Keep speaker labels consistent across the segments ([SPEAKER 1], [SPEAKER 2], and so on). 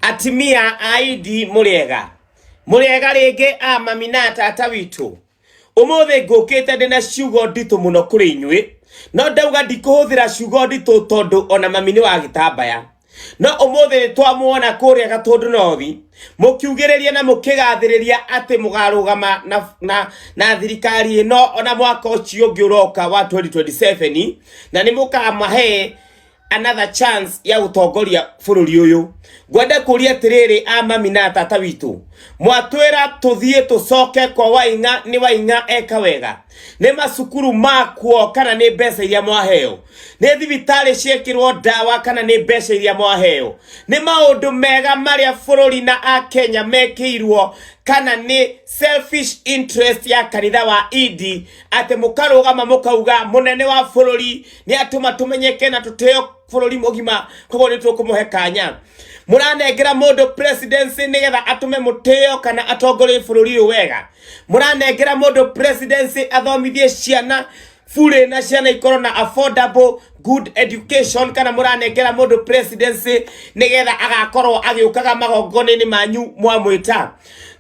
[SPEAKER 1] Atimia a Idi mũrĩega. Mũrĩega rĩngĩ a mami na tata witũ. Ũmũthĩ ngũkĩte ndĩ na ciugo nditũ mũno kũrĩ inyuĩ, no ndauga ndikũhũthĩra ciugo nditũ tondũ ona mami nĩ wa gĩtambaya. No ũmũthĩ nĩ twamuona kũrĩa Gatũndũ North mũkiugĩrĩria na mũkĩgathĩrĩria atĩ mũgarũgama na, na, na thirikari ĩno ona mwaka ũcio ũngĩ ũroka wa 2027 na nĩ mũkamahe another chance ya gũtongoria bũrũri ũyũ. Ngwenda kũria atĩrĩrĩ a mami na tata witũ, mwatwĩra tũthiĩ tũcoke kwa Waing'a, nĩ Waing'a eka wega? Nĩ macukuru makuo kana nĩ mbeca iria mwaheo? Nĩ thibitarĩ ciekĩrwo ndawa kana nĩ mbeca iria mwaheo? Nĩ maũndũ mega marĩa bũrũri na akenya mekĩirwo kana nĩ selfish interest ya kanitha wa Idi, atĩ mũkarũgama mũkauga mũnene wa bũrũri nĩ atũma tũmenyeke na tũtĩo bũrũri mũgima, koguo nĩ tũkũmũhe kanya? Mũranengera mũndũ presidency nĩgetha atũme mũtĩo kana atongorie bũrũri ũyũ wega? Mũranengera mũndũ presidency athomithie ciana bure na ciana ikorwo na affordable good education, kana mũranengera mũndũ presidency nĩgetha agakorwo agĩũkaga magongona-inĩ manyu mwamwĩta?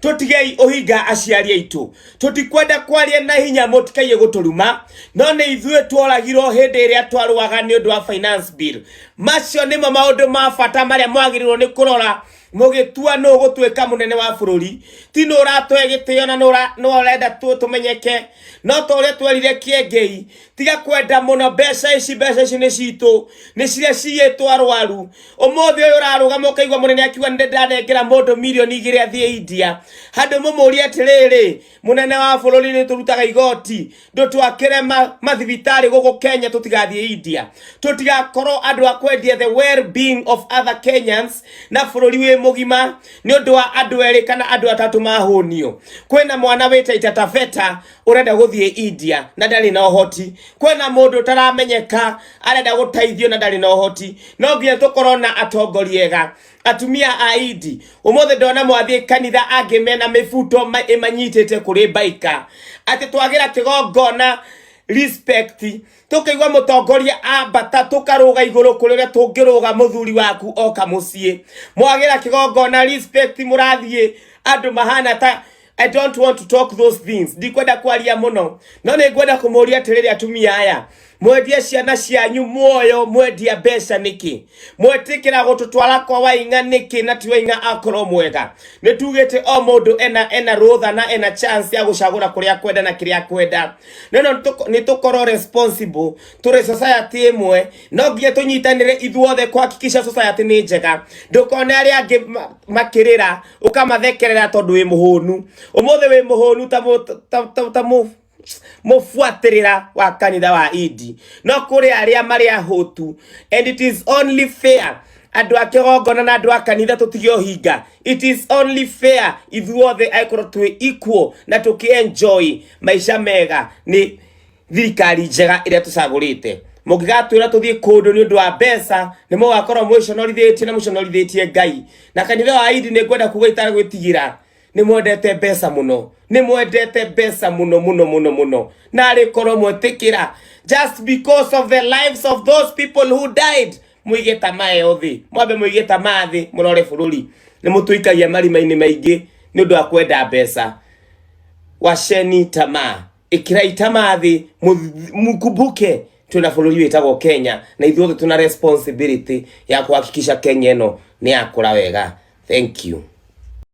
[SPEAKER 1] Tũtigei ũhinga aciari aitũ, tũtikwenda kwaria na hinya mũtikaiye gũtũruma, no nĩ ithuĩ tworagirwo hĩndĩ ĩrĩa twarũaga nĩ ũndũ wa finance bill. Macio nĩmo maũndũ ma bata marĩa mwagĩrĩirwo nĩ kũrora mũgĩtua nũ gũtuĩka mũnene wa bũrũri. Ti nũ ũratũhe gĩtĩo na nũ ũrenda tũmenyeke, no ta ũrĩa twerire Kĩengei, tiga kwenda mũno mbeca ici. Mbeca ici nĩ citũ, nĩ ciria ciyĩtwo arwaru. Ũmũthĩ ũyũ ũrarũgama ũkaigua mũnene akiuga nĩ ndanengera mũndũ mirioni 2 athiĩ India, handũ mũmũrie atĩrĩrĩ, mũnene wa bũrũri, nĩ tũrutaga igoti, ndũtwakĩre mathibitarĩ gũkũ Kenya tũtigathiĩ India, tũtigakorwo andũ a kwendia the well being of other Kenyans na bũrũri wĩ mũgima nĩ ũndũ wa andũ erĩ kana andũ atatũ mahũnio. Kwĩna mwana wĩ Taita Taveta ũrenda gũthiĩ India na ndarĩ na ũhoti, kwĩna mũndũ ũtaramenyeka arenda gũteithio na ndarĩ na ũhoti. No nginya tũkorwo na atongoria ega. Atumia a Idi, ũmũthĩ ndona mwathiĩ kanitha angĩ mena mĩbuto ĩmanyitĩte kũrĩ mbaika, atĩ twagĩra kĩgongona respect, tũkaigua mũtongoria ambata tũkarũga igũrũ kũrĩ ũrĩa tũngĩrũga mũthuri waku oka mũciĩ. Mwagĩra kĩgongona respect, mũrathiĩ andũ mahana ta I don't want to talk those things. Ndikwenda kwaria mũno, no nĩ ngwenda kũmũria atĩrĩrĩ, atumia aya, mwendie ciana cianyu muoyo, mwendia mbeca nĩkĩ? Mwetĩkĩra gũtũtwara kwa Waing'a nĩkĩ na ti Waing'a akorwo mwega? Nĩ tugĩte o mũndũ ena rũtha na ena chance ya gũcagũra kũrĩa kwenda na kĩrĩa kwenda, no no nĩ tũkorwo responsible. Tũrĩ society ĩmwe, no nginya tũnyitanĩre ithuothe kuhakikisha society nĩ njega. Ndũkone arĩa angĩ makĩrĩra ũkamathekerera tondũ wĩ mũhũnu. Ũmũthĩ wĩ mũhũnu ta ta mũbuatĩrĩra wa kanitha wa Idi, no kũrĩ arĩa marĩ ahũtu, and it is only fair andũ a kĩgongona na andũ a kanitha tũtige ũhinga. It is only fair ithuothe angĩkorwo twĩ equal na tũkĩ-enjoy maica mega nĩ thirikari njega ĩrĩa tũcagũrĩte. Mũngĩgatwĩra tũthiĩ kũndũ nĩ ũndũ wa mbeca, nĩ mũgakorwo mwĩconorithĩtie na mũconorithĩtie Ngai na kanitha wa Idi. Nĩ ngwenda kuga itarĩ nĩ mwendete mbeca mũno, nĩ mwendete mbeca mũno mũno mũno mũno, na arĩ korwo mwetĩkĩra just because of the lives of those people who died. Mũige tamaa ĩyo thĩ, mwambe mũige tamaa thĩ, mũrore bũrũri. Nĩ mũtũikagia marima-inĩ maingĩ nĩ ũndũ wa kwenda mbeca. Wacheni tamaa, ĩkĩrai tamaa thĩ, mkumbuke twĩna bũrũri wĩtagwo Kenya na ithuothe tuna responsibility ya kuhakikisha Kenya ĩno nĩ yakũra wega. Thank you.